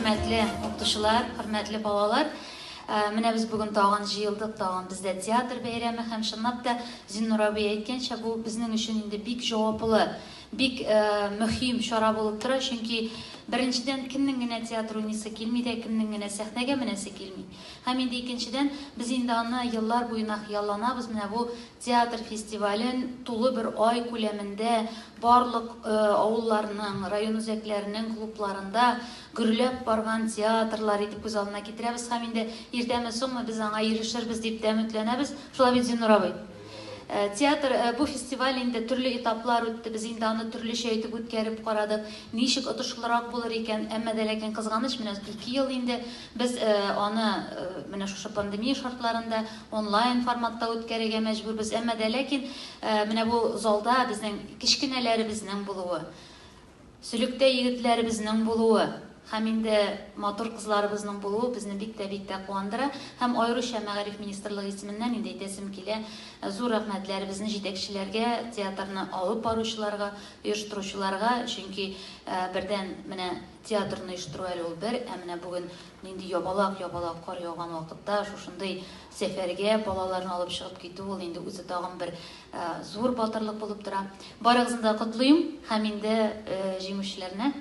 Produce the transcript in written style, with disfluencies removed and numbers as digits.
Хөрмәтле укытучылар, хөрмәтле балалар, менә без бүген тагын җыелдык, тагын бездә театр бәйрәме һәм чынлап та Зиннур абый әйткәнчә, бу безнең өчен инде бик җаваплы, бик мөһим чара булып тора, чөнки беренчедән, кемнең генә театр уйныйсы килми дә, кемнең генә сәхнәгә менәсе килми. Һәм инде икенчедән, без инде аны еллар буена хыялланабыз, менә бу театр фестивален тулы бер ай күләмендә барлык авылларның, район үзәкләренең клубларында гөрләп барган театрлар итеп күз алдына китерәбез һәм инде иртәме-соңмы без аңа ирешербез дип тә өметләнәбез. Шулай бит, Зиннур абый? Театр, бу фестиваль инде төрле этаплар үтте, без инде аны төрлечә итеп үткәреп карадык, ничек отышлырак булыр икән, әмма дә ләкин кызганыч, менә 2 ел инде без аны менә шушы пандемия шартларында онлайн форматта үткәрергә мәҗбүрбез, әмма дә ләкин менә бу залда безнең кечкенәләребезнең булуы, Сөлектә егетләребезнең булуы һәм инде матур кызларыбызның булуы безне бик тә, бик тә куандыра. Һәм аеруча Мәгариф министрлыгы исеменнән инде әйтәсем килә, зур рәхмәтләребезне җитәкчеләргә, театрны алып баручыларга, оештыручыларга, чөнки бердән менә театрны оештыру әле ул бер, ә менә бүген нинди ябалак-ябалак кар яуган вакытта шушындый сәфәргә балаларны алып чыгып китү ул инде үзе тагын бер Зур батырлык булып тора. Барыгызны да котлыйм һәм инде җиңүчеләрне.